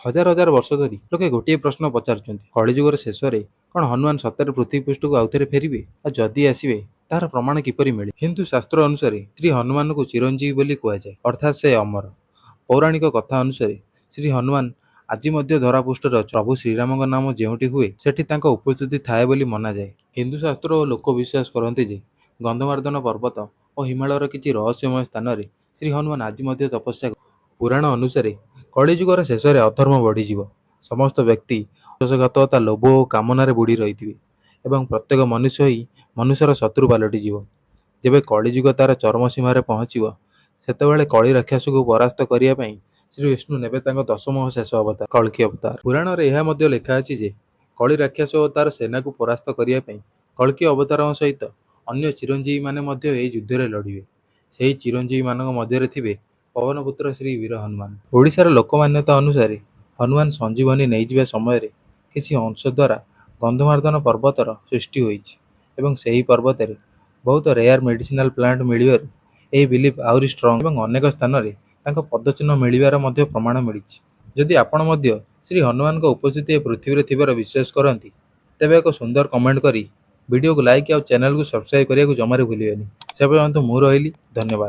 ହଜାର ହଜାର ବର୍ଷ ଧରି ଲୋକେ ଗୋଟିଏ ପ୍ରଶ୍ନ ପଚାରୁଛନ୍ତି, କଳିଯୁଗର ଶେଷରେ କ'ଣ ହନୁମାନ ସତରେ ପୃଥିବୀ ପୃଷ୍ଠକୁ ଆଉଥରେ ଫେରିବେ? ଆଉ ଯଦି ଆସିବେ, ତାହାର ପ୍ରମାଣ କିପରି ମିଳେ? ହିନ୍ଦୁ ଶାସ୍ତ୍ର ଅନୁସାରେ ଶ୍ରୀ ହନୁମାନଙ୍କୁ ଚିରଞ୍ଜୀବୀ ବୋଲି କୁହାଯାଏ, ଅର୍ଥାତ୍ ସେ ଅମର। ପୌରାଣିକ କଥା ଅନୁସାରେ ଶ୍ରୀ ହନୁମାନ ଆଜି ମଧ୍ୟ ଧରାପୃଷ୍ଠରେ ଅଛନ୍ତି। ପ୍ରଭୁ ଶ୍ରୀରାମଙ୍କ ନାମ ଯେଉଁଠି ହୁଏ, ସେଠି ତାଙ୍କ ଉପସ୍ଥିତି ଥାଏ ବୋଲି ମନାଯାଏ। ହିନ୍ଦୁ ଶାସ୍ତ୍ର ଓ ଲୋକ ବିଶ୍ୱାସ କରନ୍ତି ଯେ ଗନ୍ଧମାର୍ଦ୍ଦନ ପର୍ବତ ଓ ହିମାଳୟର କିଛି ରହସ୍ୟମୟ ସ୍ଥାନରେ ଶ୍ରୀ ହନୁମାନ ଆଜି ମଧ୍ୟ ତପସ୍ୟା। ପୁରାଣ ଅନୁସାରେ କଳିଯୁଗର ଶେଷରେ ଅଧର୍ମ ବଢ଼ିଯିବ। ସମସ୍ତ ବ୍ୟକ୍ତି ବିଶ୍ୱାସଘାତକତା, ଲୋଭ ଓ କାମନାରେ ବୁଡ଼ି ରହିଥିବେ ଏବଂ ପ୍ରତ୍ୟେକ ମନୁଷ୍ୟ ହିଁ ମନୁଷ୍ୟର ଶତ୍ରୁ ପାଲଟିଯିବ। ଯେବେ କଳିଯୁଗ ତାର ଚରମ ସୀମାରେ ପହଞ୍ଚିବ, ସେତେବେଳେ କଳି ରାକ୍ଷସକୁ ପରାସ୍ତ କରିବା ପାଇଁ ଶ୍ରୀ ବିଷ୍ଣୁ ନେବେ ତାଙ୍କ ଦଶମ ଓ ଶେଷ ଅବତାର, କଳ୍କୀ ଅବତାର। ପୁରାଣରେ ଏହା ମଧ୍ୟ ଲେଖା ଅଛି ଯେ କଳି ରାକ୍ଷସ ଓ ତାର ସେନାକୁ ପରାସ୍ତ କରିବା ପାଇଁ କଳ୍କୀ ଅବତାରଙ୍କ ସହିତ ଅନ୍ୟ ଚିରଞ୍ଜୀବୀମାନେ ମଧ୍ୟ ଏହି ଯୁଦ୍ଧରେ ଲଢ଼ିବେ। ସେହି ଚିରଞ୍ଜୀବୀମାନଙ୍କ ମଧ୍ୟରେ ଥିବେ ପବନପୁତ୍ର ଶ୍ରୀ ବୀର ହନୁମାନ। ଓଡ଼ିଶାର ଲୋକମାନ୍ୟତା ଅନୁସାରେ ହନୁମାନ ସଞ୍ଜୀବନୀ ନେଇଯିବା ସମୟରେ କିଛି ଅଂଶ ଦ୍ୱାରା ଗନ୍ଧମାର୍ଦ୍ଦନ ପର୍ବତର ସୃଷ୍ଟି ହୋଇଛି ଏବଂ ସେହି ପର୍ବତରେ ବହୁତ ରେୟାର ମେଡିସିନାଲ ପ୍ଲାଣ୍ଟ ମିଳିବାରୁ ଏହି ବିଲିଫ୍ ଆହୁରି ଷ୍ଟ୍ରଙ୍ଗ ଏବଂ ଅନେକ ସ୍ଥାନରେ ତାଙ୍କ ପଦଚିହ୍ନ ମିଳିବାର ମଧ୍ୟ ପ୍ରମାଣ ମିଳିଛି। ଯଦି ଆପଣ ମଧ୍ୟ ଶ୍ରୀ ହନୁମାନଙ୍କ ଉପସ୍ଥିତି ଏ ପୃଥିବୀରେ ଥିବାର ବିଶ୍ୱାସ କରନ୍ତି, ତେବେ ଏକ ସୁନ୍ଦର କମେଣ୍ଟ କରି ଭିଡ଼ିଓକୁ ଲାଇକ୍ ଆଉ ଚ୍ୟାନେଲକୁ ସବସ୍କ୍ରାଇବ୍ କରିବାକୁ ଜମାରୁ ଭୁଲିବେନି। ସେ ପର୍ଯ୍ୟନ୍ତ ମୁଁ ରହିଲି, ଧନ୍ୟବାଦ।